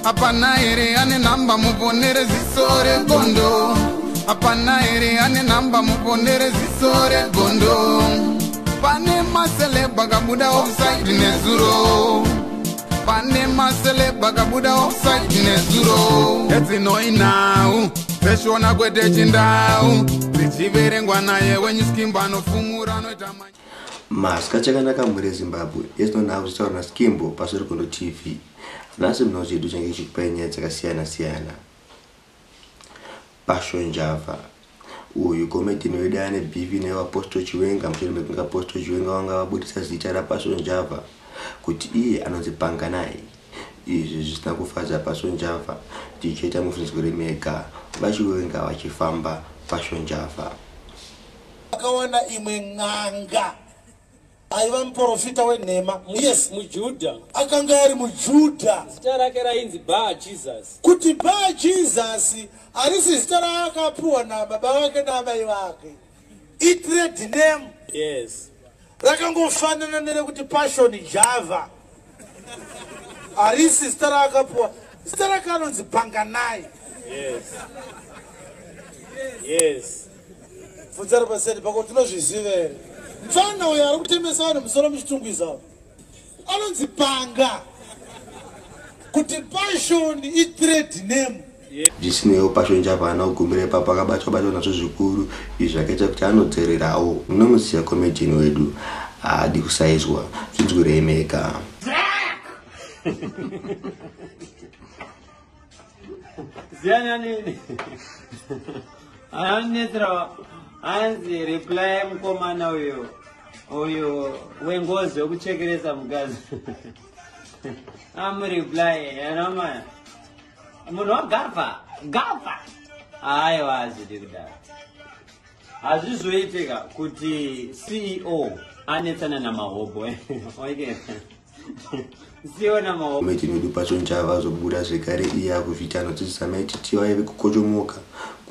Hapana here ane nhamba muponere ziso regondo? Hapana here ane nhamba muponere ziso regondo? Pane maceleb akabuda offside nezuro. Pane maceleb akabuda offside nezuro. Edzinoi nhau dzeshona kwete chindau dzichiverengwa naye wenyu Skimbo anofumura anoita. Masika chakanaka mhuri yeZimbabwe yetinoona kuchitaura naSkimbo paSorikondo TV. Nhasi munhau chedu change chikupai nyaya dzakasiyana siyana. Passion Java uyu comedian wedu ane beef nevaPostor Chiwenga mushure mekunge Apostle Chiwenga vanga vabudisa zita raPassion Java kuti iye anonzi Panganai. Izvi zvisina kufadza Passion Java tichiita mufunzwire mega vaChiwenga vachifamba Passion Java. Akawana imwe n'anga aiva muprofita wenhema. Yes. MuJudha. Akanga ari muJudha. Zita rake rainzi Bar Jesus. Kuti Bar Jesus harisi zita raakapiwa nababa vake naamai vake. Itrade name. Yes. Rakangofanana nerekuti Passion Java. Harisi zita raakapiwa. Zita rake anonzi Panganai. Yes. Yes. Bvunza ari paseri pako tinozviziva here? Mfana uyo ari kutemesa vanhu musoro muchitungwiza uyo. Anonzi Panga. Kuti Passion itrade name. Zvisineiwo Passion Java haana kugumira ipapo akabatwa batwa nazvo zvikuru izvi zvakaita kuti anodzererawo. Munomuziva comedian wedu haadi kusaizwa zvinzwirei mega. Siyana nini? Anonetsera hanzi reply mukomana uyo uyo wengozi wekuchekeresa mukadzi. Amureply anoma munhu wagafa gafa. Aiwa hazvidi kudaro. Hazvizoitika kuti CEO anetsana namahobho. Okay. Comedian wedu Passion Java azobuda zvekare iye akuzviti anodzidzisa Mai Titi vaive kukochomoka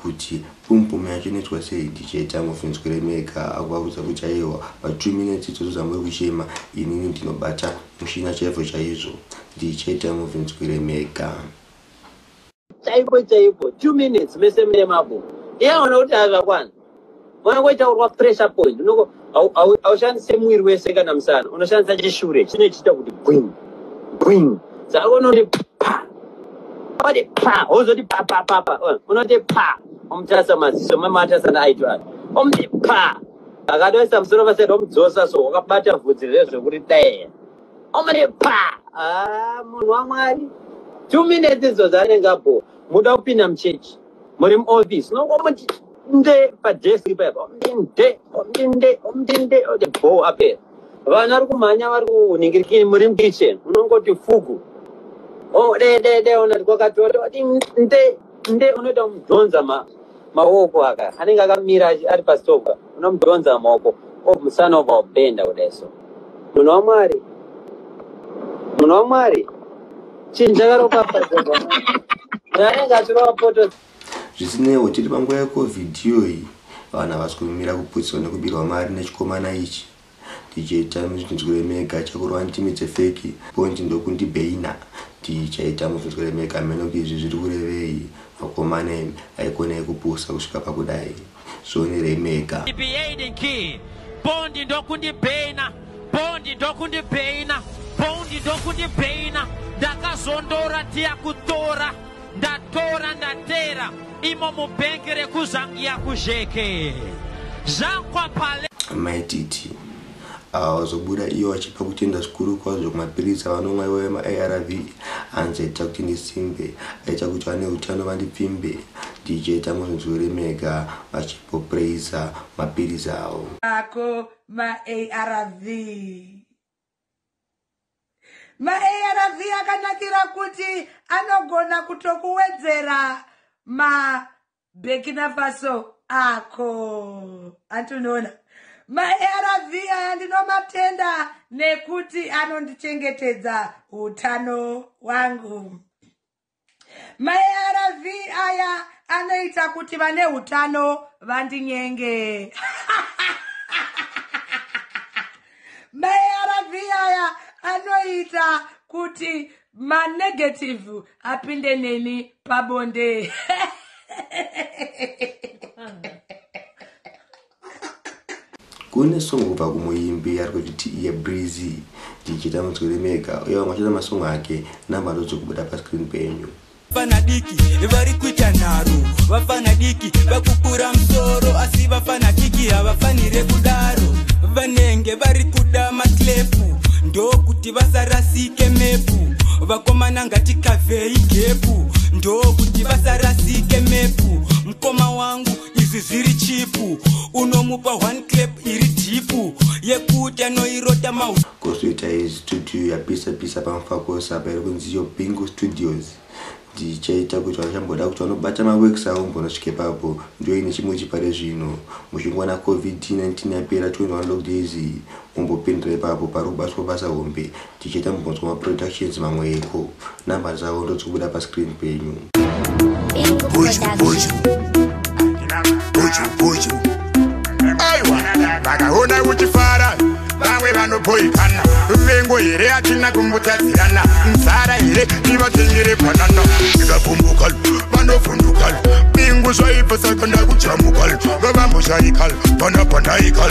kuti pum pum yacho inoitwa sei ndichaita mufinzwire mega akuvaudza kuti aiwa pa 2 minutes idzodzo dzamuri kuchema inini ndinobata mushina chaizvo chaizvo ndichaita mufinzwire mega. Chaipo chaipo 2 minutes mese mune mabho iye aona kuti hazvakwana vanongoitaurwa pressure point unoko haushandise mwiri wese kana musana unoshandisa chishure chine chiita kuti gwing gwing saka unoti pa oti pa wozoti pa pa pa pa unoti pa omutarisa maziso mamatarisa naaito ake omuti pa akadoisa musoro paside omudzosa so wakabata vhudzi rezvekuti dee omuti pa ah, munhu wamwari 2 minutes idzodzo anenge abho muda kupinda muchechi muri muoffice unongomuti nde padesk ipaipa omuti nde omuti nde omuti nde oti bho apera vanhu vari kumhanya vari kunhingirikini muri mukitchen unongoti fugu oh, de de de unoti kwakatota oti nde nde unoita kumudhonza ma maoko aka anenge akamira ari pastove unomudhonza maoko musana obva wabhenda kudai so munhu wamwari munhu wamwari chinhu chakaropafadzwa munhu anenge achirova poto. Zvisineiwo tiri panguva yeCovid iyoyi vanhu havasi kumira kuputsirwa nekubirwa mari nechikomana ichi. Ndichaita mubvunzwire mega chakurova ndimi dzefeki point ndokundibheina ndichaita mubvunzwire mega hameno kuti izvi zviri kurevei vakomana imi haikonai kupusa kusvika pakudai zvionerei mega. Bondi ndokundibheina bondi ndokundibheina bondi ndokundibheina ndakazondora ndiya kutora ndatora ndatera imo mubhengi rekuzangiya kuzheke zvankwapale. Mai Titi ava vazobuda iyo vachipa kutenda zvikuru kwazvo kumapiritsi avanomwa iwayo emaARV hanzi aita kuti ndisimbe aita kuti vane utano vandipfimbe DJ Tamuzvinzwire mega vachipopraiser mapiritsi avo. Ako maARV. MaARV akanakira kuti anogona kutokuwedzera maBurkina Faso ako. Antunoona maARV aya ndinomatenda nekuti anondichengetedza utano hwangu. MaARV aya anoita kuti vane utano vandinyenge. MaARV aya anoita kuti Manegative apinde neni pabonde. Kune song kubva kumuimbi ari kuti iye Breezy, ndichita munzwire mega uye vamwe vachiita masongo ake, namba ndodzikubuda pascreen penyu. Vafana diki vari kuita nharo, vafana diki vakukura musoro, asi vafana diki havafanire kudaro. Vanenge vari kuda maklepu ndokuti vasarasike mepu. Vakomana ngatikavhei gepu ndokuti vasarasike mepu. Mukoma wangu izvi zviri chipu, unomupa one clap iri dhipu yekuti anoirota mau. Kozoita studio yapisa pisa paMufakosa pairi kunzi iyo Bingo Studios. Ndichaita kuti vachamboda kuti vanobata maworks avo mbonosvika ipapo, ndoine chimwe chipare zvino muchingoona COVID-19 yapera 21 lockdays, mumbopindira ipapo pari kubatwa basa hombe. Tichaita mumbonzwa maproductions mamwe eko, namba dzavo ndodzikubuda pascreen penyu. Buju, buju. Buju, buju. Aiwa, vakaona uchifara vamwe vanobhoikana. Ruvengo here hatina kumbotadzirana, nzara here tivatengere banana. Ndikavhumbuka vanovhunduka, bingu zvaibva saka ndakujamuka. Vavamboshaika pana pandaika,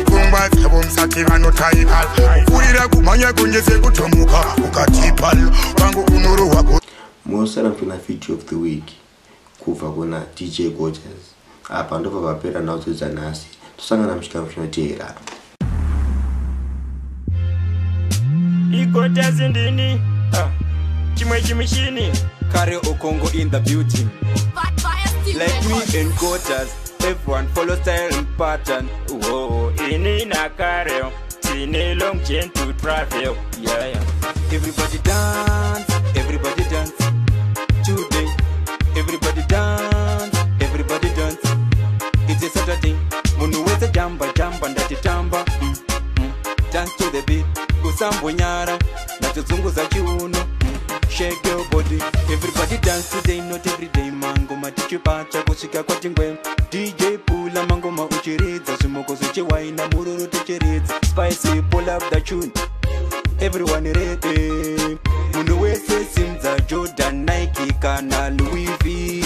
pfungwa dzavo musati vanotaika. Kupfuurira kumhanya kunge sekutomuka, ukatipa wangu unorohwa. Mosara mfuna video of the week kubva kuna DJ Gorgeous. Apa ndobva vapera nhau dzanhasi, tosangana muchikamu chinoteera. Igotasi ndini chimwe chimishini Kare Okongo in the building. Like me and Gorgeous, everyone follow style and pattern. Whoa, ini na Kare tine long chain to travel. Yeah, yeah. Everybody dance, everybody dance today. Everybody dance, everybody dance. It's a Saturday. Munhu wese jamba jamba ndati tamba. Dance to the beat. Kusambonyara ndatodzunguza chiuno. Shake your body. Everybody dance today, not every day. Mangoma tichipacha kusvika kwatingwe. DJ pula mangoma uchiridza, zvimoko zvichiwaina mururu tichiridza. Spicy pull up the tune. Everyone ready. Munhu wese simza Jordan, Nike kana Louis V.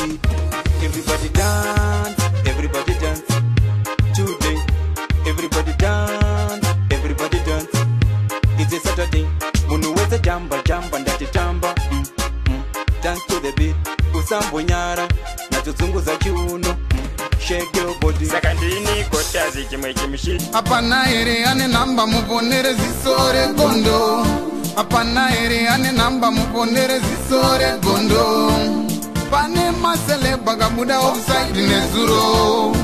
Everybody dance, everybody dance today. Everybody dance, everybody dance. It's a Saturday. Munhu wese jamba jamba ndati tamba. Dance to the beat. Usambonyara ndatodzunguza chiuno. Shake your body. Saka ndini Gorgeous chimwe chimishini. Hapana here ane namba muponere ziso regondo. Hapana here ane namba muponere ziso regondo. Pane maseleb akabuda offside nezuro.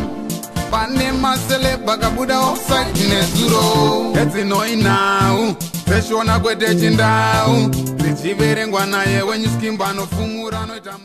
Pane maseleb akabuda offside nezuro. Edzinoinau dzeshona kwete chindau, dzichiverengwa naye wenyuskimba anofumura anoita.